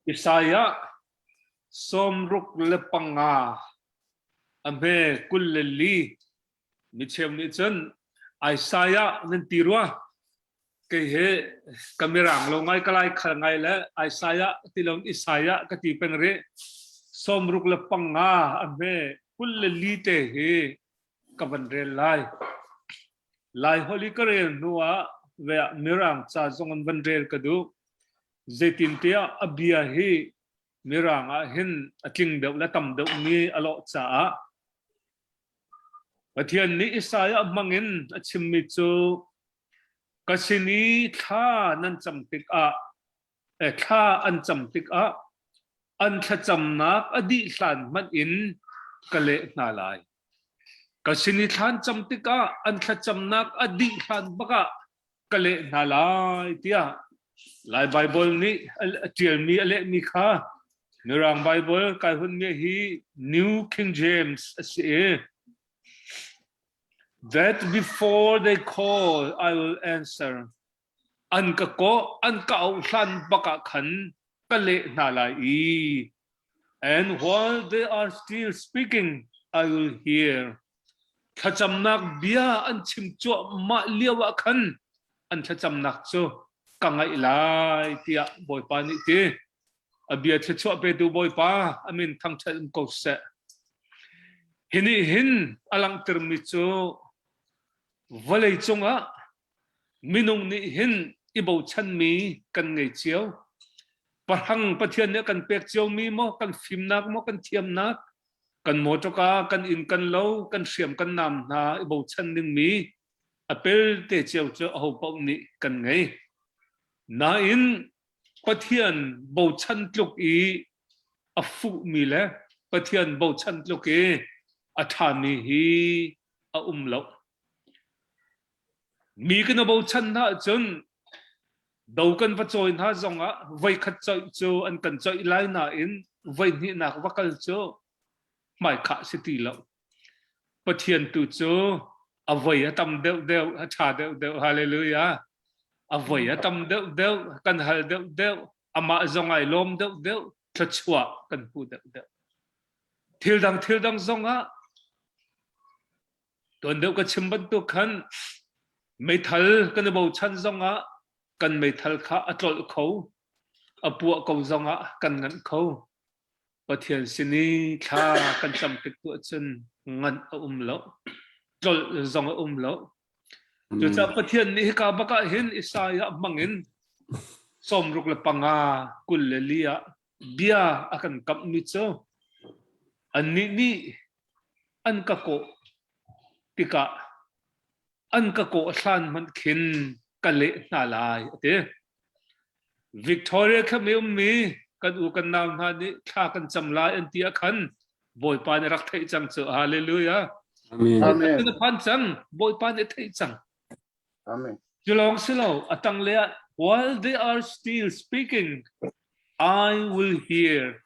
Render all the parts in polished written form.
Isaiah 65 a hme 24 mi cheu nih cun Isaiah nan ti rua kei he ka mirang lo ngai ka lai khal ngai le Isaiah ti lo Isaiah ka ti peng rih 65 a hme 24 te hi ka van rel lai. Lai holh i ka rel hnu ah ve ah Mirang ca zong in van rel ka duh. Zeitintiah a bia hi Mirang ah hin a tling deuh le tam deuh mi a lawh caah Pathian nih Isaiah hmang in a chimmi cu ka sin i thla nan cam tikah eh, thla an cam tikah an thlacamnak a dih hlan hmanh in ka leh hna lai. Ka sin i thlan cam tikah an thlacamnak a dih hlan bakah ka leh hna lai tiah Lai Baibal nih a ṭialmi a lehmi kha Mirang Baibal kai hunmi hi New King James a si i That before they call I will answer. An ka kawh an ka auh hlan bak ah khan ka leh hna lai i and while they are still speaking I will hear. Thlacamnak bia an chim cuahmah lio ah khan an thlacamnak cu ka ngaih lai tiah Bawipa nih ti. A bia thluachuah petu Bawipa a min thangṭhat um ko seh. Hi nih hin a langhtermi cu vawlei cungah minung nih hin i bochanmi kan ngei cio. Pahrang Pathian nih a kan pek ciomi maw, kan fimnak maw, kan thiamnak, kan mawṭawka, kan inn kan lo, kan hriam kan nam hna i bochan dingmi a pelte cio cu aho paoh nih kan ngei. Nain Pathian bochan tluk i a fuhmi le Pathian bochan tluk i a ṭhami hi a um lo. Mi kan i bochan hna ahcun do kan va cawi hna zongah voikhat coih cu an kan coih lai nain voihnihnak va kal cu hmaikhah si ti lo. Pathian tu cu a voi a tam deuh deuh, a ṭha deuh deuh, hallelujah. A voi a tam deuh deuh, kan hal deuh deuh, amah zong ai lawm deuh deuh, thluachuah kan hmu deuh deuh. Thil dang thil dang zongah Tuan deuh ka chim bantuk khan meithal kan i bochan zongah kan meithal kha a tlolh kho, a puah ko zongah kan nganh kho. Pathian sin i thla kan cam tik tu ahcun nganh a um lo, tlolh zong a um lo. Cucaah Pathian nih hika bak ah hin Isaiah hmang in 65 24 ah bia a kan kamhmi cu annih nih an ka kawh tikah an ka kawh hlan hmanh khin ka leh hna lai a ti. Victoria kha mi ummi kan u kan nau hna nih thla kan cam lai an ti ah khan Bawipa nih rak theih cang cu hallelujah. Amen. Amen. Phan cang Bawipa nih theih cang. Amen. Cu lawng si lo, a tanglei ah, while they are still speaking, I will hear.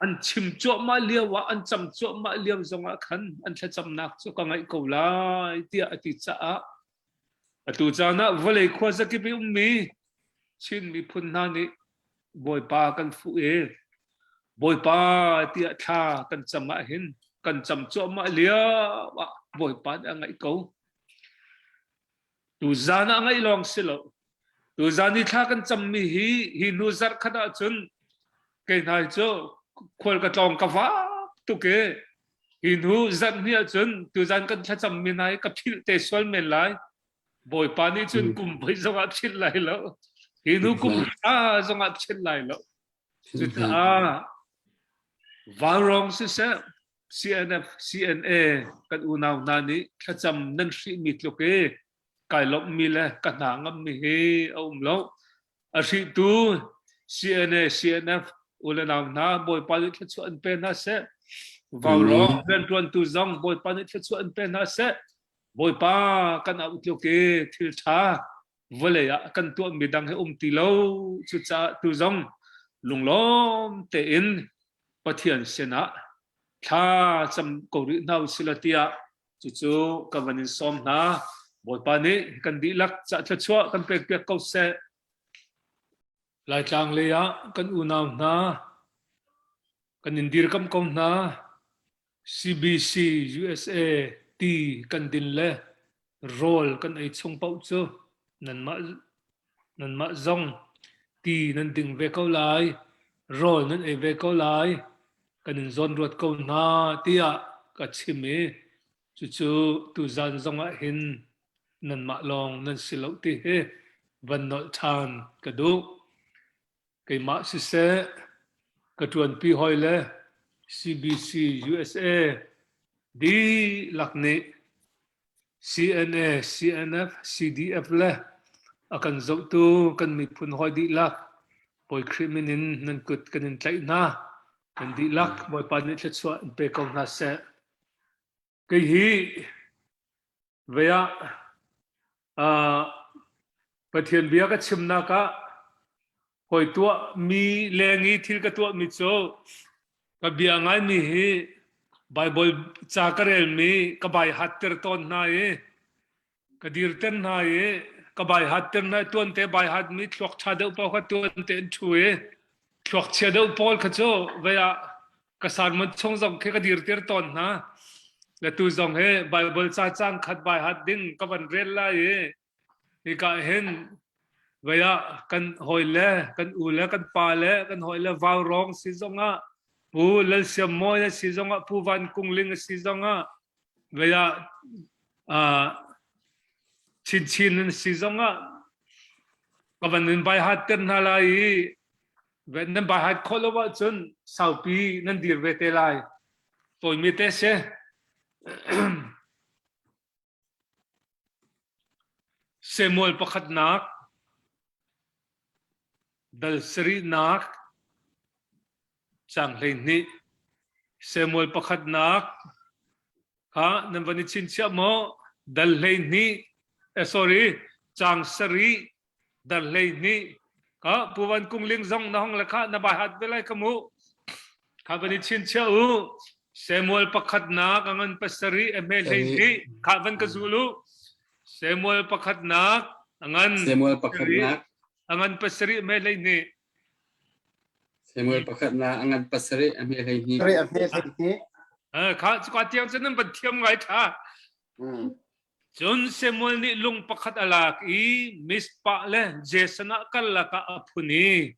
An chim cuahmah lio ah, an cam cuahmah lio zongah khan an thlacamnak cu ka ngaih ko lai tiah a ti caah atu caan ah vawlei khuazakip i ummi Chin miphun hna nih Bawipa kan fuh i Bawipa tiah thla kan cam ah hin kan cam cuahmah lio ah Bawipa nih a ngaih ko. Tuzan ah ngaih lawng si lo. Tuzan i thla kan cammi hi hi hnu zarh khat ahcun kei hna hi cu khual ka tlawng ka vak tuk i hi hnu zarh hnih ahcun tuzan kan thlacammi hna hi ka philh te sual men lai. Bawipa nih cun kum voi zongah philh lai lo. Hi hnu kum hra zongah philh lai lo. Cucaah vaurawng siseh CNF, CNA kan unau hna nih thlacam nan hrihmi tluk i kai lawmhmi le ka hna ngammi hi a um lo. A hrihtu CNA, CNF u le nau hna Bawipa nih thluachuah an pe hna seh. Vaurawng rianṭuantu zong Bawipa nih thluachuah an pe hna seh. Bawipa kan auh tluk i thil ṭha vawlei ah kan tuahmi dang hi um ti lo cucaah tu zong lunglawm tein Pathian sinah thla cam ko rih hna usih law tiah cucu ka van in sawm hna Bawipa nih kan dihlak cah thluachuah kan pek piak ko seh. Laitlang lei ah kan unau hna kan in dirkamh ko hna. CBC USA ti kan din le rawl kan ei chung paoh cu nanmah nanmah zong ti nan ding ve ko lai, rawl nan ei ve ko lai, kan in zawnruat ko hna tiah ka chim i cucu tuzan zong ah hin nanmah lawng nan si lo ti hi van nolh ṭhan ka duh. Keimah siseh, ka ṭuanpi hawi le CBC USA dihlak nih CNA, CNF, CDF le a kan zohtu kan miphun hawi dihlak Bawi Khrih min in nan kut kan in tlaih hna. Nan dihlak Bawipa nih thluachuah in pe ko hna seh. Kei hi Vei ah Pathian bia ka chimnak ah hawi tuahmi leng i thil ka tuahmi cu ka bia ngaimi hi Baibal ca ka relmi ka bai hatter tawn hna i ka dirter hna i ka bai hatter hna i tuante bai hatmi thluak ṭha deuh paoh kha tuante an ṭhu i thluak chia deuh pawl kha cu vei ah ka sermon chung zong khi ka dirtir tawn hna le tu zong hi Bible ca cang khat bai hat ding ka van rel lai i hika hin vei ah kan hawi le kan u le kan pa le kan hawi le vau rong si zong ah Pu Lal Siam Mawi a si zong ah Pu Van Kung Ling a si zong ah vei ah chinchin an si zong ah ka van in bai hat ter hna lai i Nan bai hat khawh lo ahcun saupi nan dir ve te lai. Tawimi te si. Samuel pakhatnak dal sarihnak cang 12 Samuel pakhatnak kha nan van i chinchiah maw dal 12 eh sorry cang sarih dar 12 ka Pu Van Kung Ling zong na hong le kha na bai hat ve lai ka mu kha van i chinchiah u Samuel pakhatnak a ngan pasarih a hme 12 kha van ka zul u Samuel pakhatnak a ngan Samuel pakhatnak a ngan pasarih a hme 12 Samuel pakhatnak a ngan pasarih a hme 12 Sarih a hme 12. Kha cuka tiang cun nan van thiam ngai ṭha. Cun Samuel nih lung pakhat a lak i Mizpah le Jeshanah karlak ah a phun i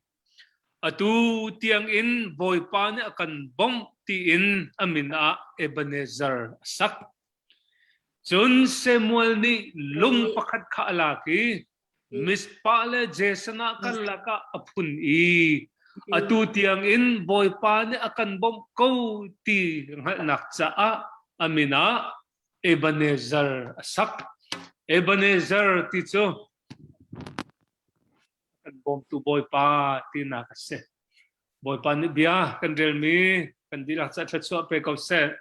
atu tiangin Bawipa nih a kan bawmh tiin a min ah Ebenezer a sak. Cun Samuel nih lung pakhat kha a lak i Mizpah le Jeshanah karlak ah a phun i atu tiangin Bawipa nih a kan bawmh ko ti hngalhnak caah a min ah Ebenezer a sak. Ebenezer ti cu kan bawmtu Bawipa tinak a si. Bawipa nih bia kan relmi kan dihlak ca thluachuah pe ko seh.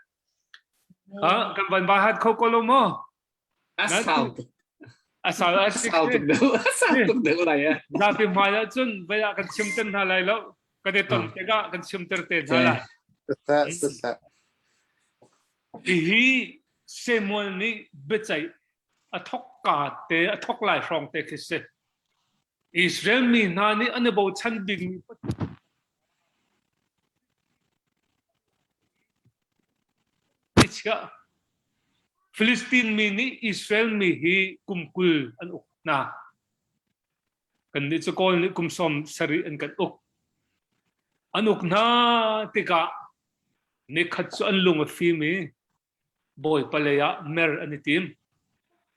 Ha, kan van ba hat kho ko lo maw? A sau tuk. A sau a sau tuk deuh. A sau tuk deuh lai a. Zapi hmai ah cun vei ah kan chim ten hna lai lo. Kan i ton tikah kan chim ter te hna lai. Siseh, siseh. Hihi Samuel nih biaceih a thawkka te, a thawk lai hrawng te khi si. Israel mi hna nih an i bochan bikmi chiah. Philistine mi nih Israel mi hi kum 20 an uk hna. Kannih cu Kawl nih kum 70 an kan uk. An uk hna tikah Nikhat cu an lung a fim i Bawipa lei ah mer an i tim.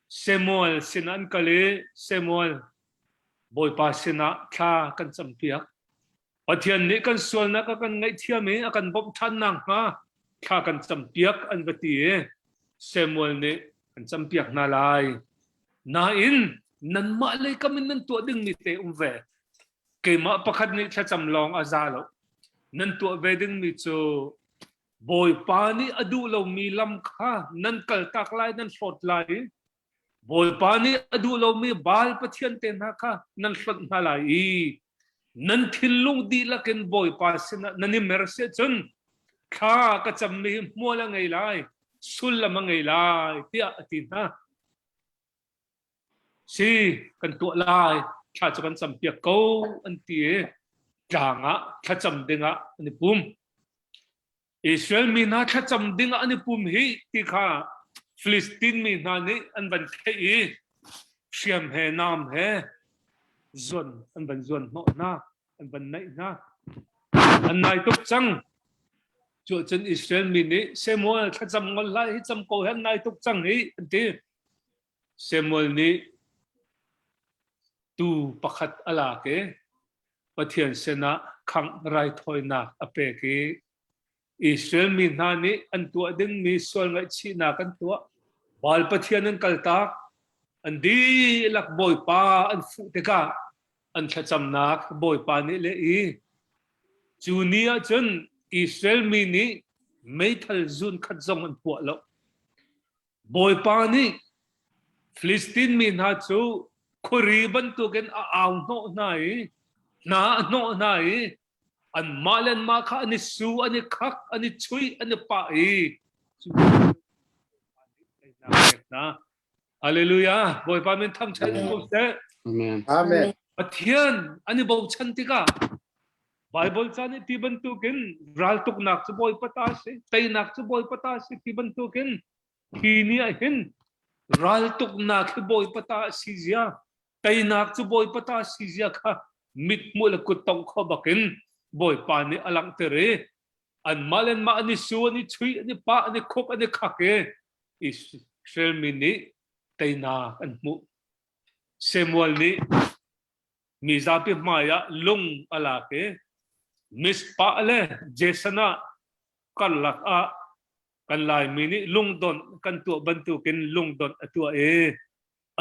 Samuel sinah an kal i Samuel, Bawipa sinah thla kan campiak. Pathian nih kan sualnak a kan ngaihthiam i a kan bawmh ṭhan nakhnga thla kan campiak an va ti i Samuel nih kan campiak hna lai. Nain nanmah lei kam in nan tuah dingmi te um ve. Keimah pakhat nih thlacam lawng a za lo. Nan tuah ve dingmi cu Bawipa nih a duh lomi lam kha nan kaltak lai, nan hlawt lai i Bawipa nih a duh lomi Baal pathian te hna kha nan hlonh hna lai i nan thinlung dihlak in Bawipa sinah nan i mer si ahcun thla ka cammi hi hmual a ngei lai, sullam a ngei lai, tiah a ti hna. Si, kan tuah lai. Thla cu kan cam piak ko an ti i tlang ah thlacam dingah an i pum. Israel mi hna thlacam dingah an i pum hi ti kha Filistin mi hna nih an van theih i hriam he nam he zuan an van zuan hnawh hna an van naih hna. An nai tuk cang. Cuahcun Israel mi nih Samuel thlacam ngol hlah hi cam ko hi an nai tuk cang hi an ti. Samuel nih tuu pakhat a lak i Pathian sinah khangh raithawinak a pek i Israel mi hna nih an tuah dingmi sual ngaihchihnak an tuah. Baal Pathian an kaltak, an dihlak Bawipa an fuh tikah an thlacamnak Bawipa nih leh i cu ni ah cun Israel mi nih meithal zun khat zong an puah lo. Bawipa nih Filistin mi hna cu khuari bantukin a au hnawh hna i hna a hnawh hna i anmah le anmah kha an i su, an i khak, an i chuih, an i pah i cu hna. Hallelujah! Bawipa min thangṭhat ko seh. Amen. Amen. Pathian an i bochan tikah Bible ca nih ti bantukin raltuknak cu Bawipa ta a si, teinak cu Bawipa ta a si ti bantukin hi ni ah hin raltuknak hi Bawipa ta a si zia, teinak cu Bawipa ta a si zia kha mithmuh le kuttongh kho bakin Bawipa nih a langhter i anmah le anmah an i su, an i chuih, an i pah, an i khuk, an i khak i Israel mi nih teinak an hmuh. Samuel nih mizapi hmaiah lung a lak i Mizpah le Jesana karlak ah kan Laimi nih lungdonh kan tuah bantukin lungdonh a tuah i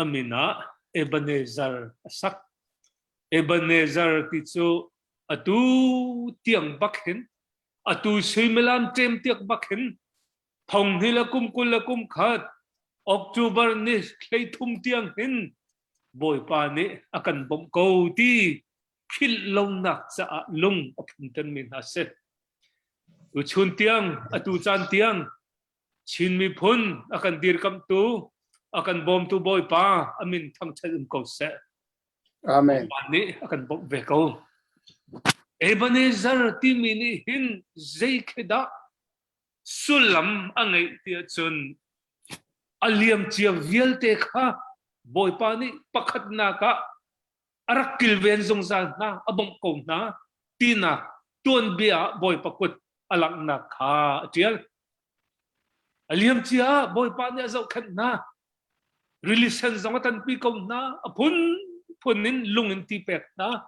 a min ah Ebenezer a sak. Ebenezer ti cu atu tiang bak hin atu suimilam ṭem tiak bak hin thong hi le kum 20 le kum khat October ni 33 tiang hin Bawipa nih a kan bawmh ko ti philh lonak caah lung a phuntermi hna si. Tuchun tiang atu caan tiang Chin miphun a kan dirkamhtu a kan bawmtu Bawipa a min thangṭhat um ko seh. Amen. Bawipa nih a kan bawmh ve ko. Ebenezer timi nih hin zei khi dah sullam a ngeih ti ahcun a liamcia vialte kha Bawipa nih pakhatnak ah a rak kilven zungzal hna, a bawmh ko hna tinak tuanbia ah Bawipa kut a langhnak kha a ṭial. A liamcia ah Bawipa nih a zohkhenh hna. Rili sen zong a tanpi ko hna, a phunphun in lung in ti pek hna.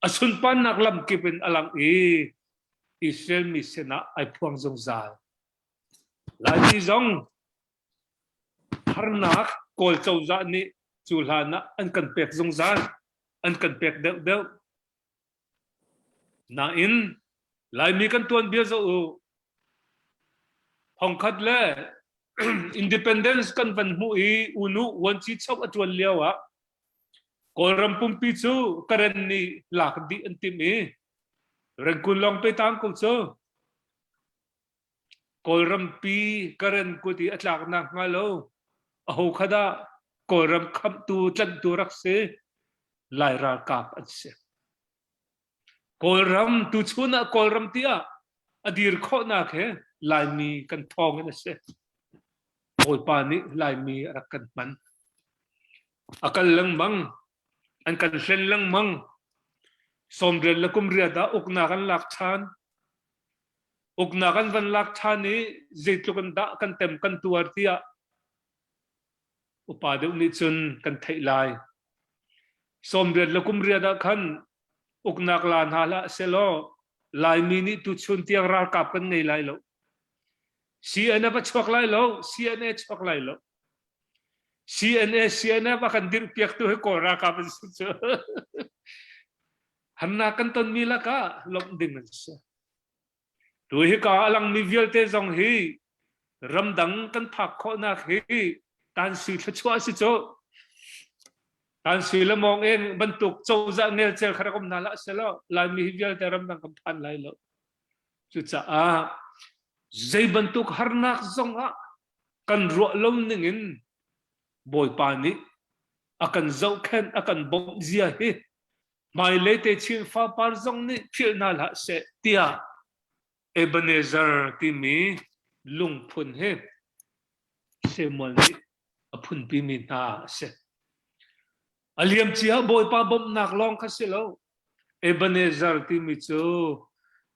A sunparnak lamkip in a lang i Israel mi sinah ai phuang zungzal. Laimi zong harnak Kawl cozah nih cu hlan ah an kan pek zungzal, an kan pek deuhdeuh. Nain Laimi kan tuanbia zoh u. Thongkhat le independence kan van hmuh i unu vuanci chok a ṭuan lio ah Kawlram pumpi cu Karen nih lak dih an timh i Rangoon lawng pe tang ko cu. Kawlrampi Karen kut i a tlaknak hnga lo aho kha dah Kawlram khamhtu tlanhtu rak si Lai ralkap an si. Kawlram tuchun ah Kawlram tiah a dir khawhnak he Laimi kan thawng in a si. Bawipa nih Laimi a rak kan hman. A kal lengmang, an kan hlen lengmang. Sawmriat le kum riat ah uknak an lak ṭhan. Uknak an van lak ṭhan i zeitluk in dah kan tem kan tuar tiah upa deuh nih cun kan theih lai. 90 le kum riat ah khan uknak la hna hlah sehlaw Laimi nih tuchun tiang ralkap kan ngei lai lo. CNF a chuak lai lo, CNA chuak lai lo. CNA, CNF a kan dirhpiaktu hi Kawl ralkap an si cu. Hannak kan tonmi lakah lawmh ding an si. Tu hika a langmi vialte zong hi ramdang kan phak khawhnak hi tansi thluachuah a si cu. Tansi le mawng eng bantuk cozah ngelcel kha rak um hna hlah selaw Laimi hi vialte ramdang kan phan lai lo. Cucaah zei bantuk harnak zong ah kan ruah lo ning in Bawipa nih. A kan zohkhenh, a kan bawmh zia hi hmailei te chin fapar zong nih philh hna hlah seh tiah Ebenezer timi lungphun hi Samuel nih a phunpimi hna a si. A liamcia Bawipa bawmhnak lawng kha si lo. Ebenezer timi cu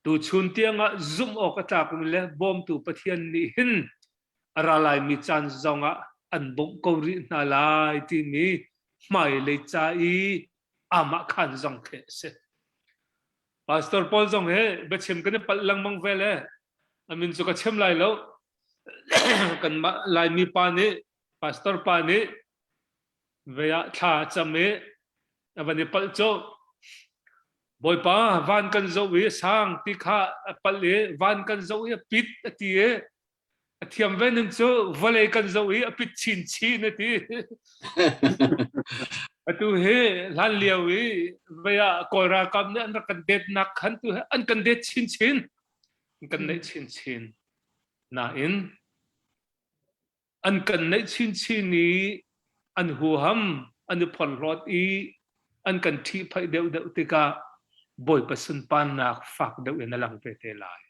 tuchun tiangah zumh awk a tlakmi le bawmtu Pathian nih hin a ra laimi caan zongah an bawmh ko rih hna lai timi hmailei ca i amah khan zong khi a si. Pastor Paul zong hi biachim kan i palh lengmang ve le a min cu ka chim lai lo. Kanmah Laimi pa nih pastor pa nih vei ah thla a cam i a van i palh cu Bawipa van kan zoh i sang ti kha a palh i van kan zoh i a pit a ti i a thiam ve ning cu vawlei kan zoh i a pit chinchin a ti. Atu hi hlan lio i vei ah Kawl ralkap nih an rak kan detnak khan tu hi an kan det chinchin an kan neih chinchin nain an kan neih chinchin i an huham an i phorhlawt i an kan ṭhihphaih deuhdeuh tikah Bawipa sunparnak fak deuh in a lang ve te lai.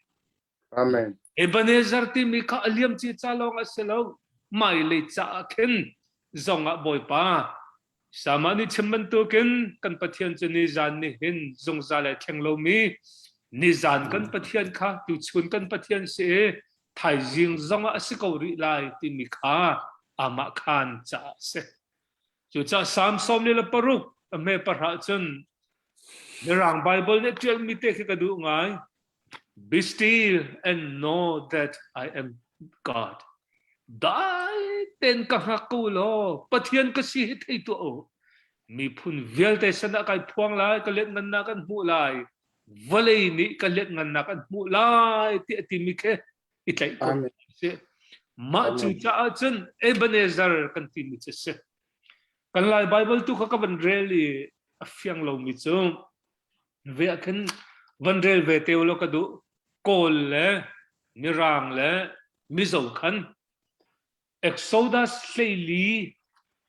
Amen. Ebenezer timi kha a liam ci ca lawng a si lo. Mailei caah khin zong ah Bawipa sama nih chim bantukin kan Pathian cu nizan nih hin zungzal ai thleng lomi nizan kan Pathian kha tuchun kan Pathian si i thaizing zong ah a si ko rih lai timi kha amah khan caah a si. Cucaah Psalm 46 a hme pahra cun Mirang Bible nih ṭialmi te khi ka duh ngai. Be still and know that I am God. Dai ten ka hngak ko law Pathian ka si hi thei tuah u. Miphun vialte sanah kai phuang lai, ka lianhngannak an hmuh lai. Vawlei nih ka lianhngannak an hmuh lai ti a timi khi i tlaih ko. Si. Mah cu caah cun Ebenezer kan timi cu si. Kan Lai Bible tu kha ka van rel i a fiang lomi cu Ve ah khin van rel ve te ulaw ka duh. Kawl le Mirang le Mizo khan Exodus 14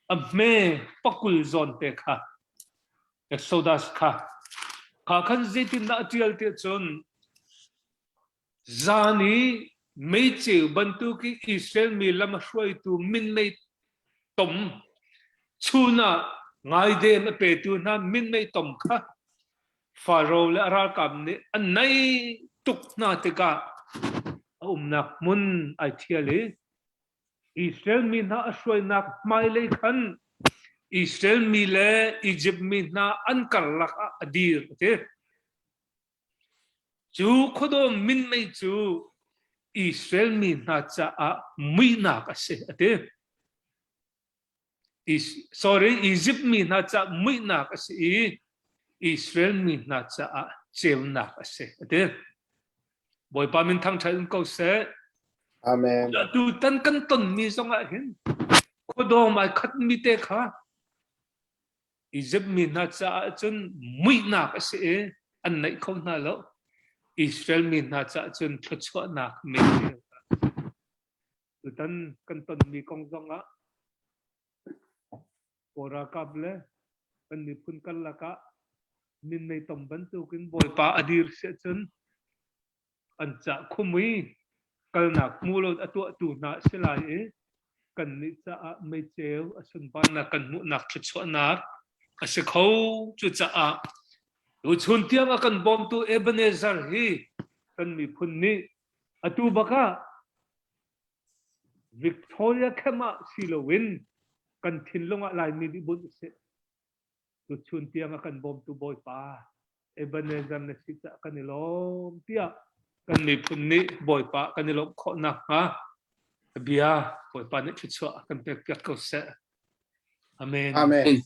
a hme pakul zawn te kha Exodus kha kha khan zeitindah a ṭial ti cun Zan i meiceu bantuk i Israel mi lam a hruaitu minmei tom, chun ah ngaidem a petu hna minmei tom kha Faro le a ralkap nih an naih tuk hna tikah a umnak hmun ai ṭhial i Israel mi hna a hruainak hmailei khan Israel mi le Izipt mi hna an karlak ah a dir a ti. Cu khuadawm minmei cu Israel mi hna caah muihnak a si, a ti. Sorry, Izipt mi hna caah muihnak a si i Israel mi hna caah ceunak a si, a ti. Bawipa min thangṭhat in ko seh. Amen. Tutan kan tonmi zongah hin khuadawm ai khatmi te kha Izipt mi hna caah cun muihnak a si i an naih kho hna lo. Israel mi hna caah cun thluachuahnak mei Tutan kan tonmi kong zongah Kawl ralkap le kan miphun karlak ah minmei tom bantukin Bawipa a dir siah cun an cah khumui kalnak hmu lo a tuahtu hna a si lai i kannih caah meiceu a sunparnak kan hmuhnak thluachuahnak a si kho. Cucaah tuchun tiang a kan bawmtu Ebenezer hi kan miphun nih atu bak ah Victoria camp ah si loin kan thinlung ah Laimi nih bunh usih. Tuchun tiang a kan bawmtu Bawipa Ebenezer na si caah kan i lawm tiah kan miphun nih Bawipa kan i lawmh khawh nakhnga a bia Bawipa nih thluachuah kan pekpiak ko seh. Amen. Amen.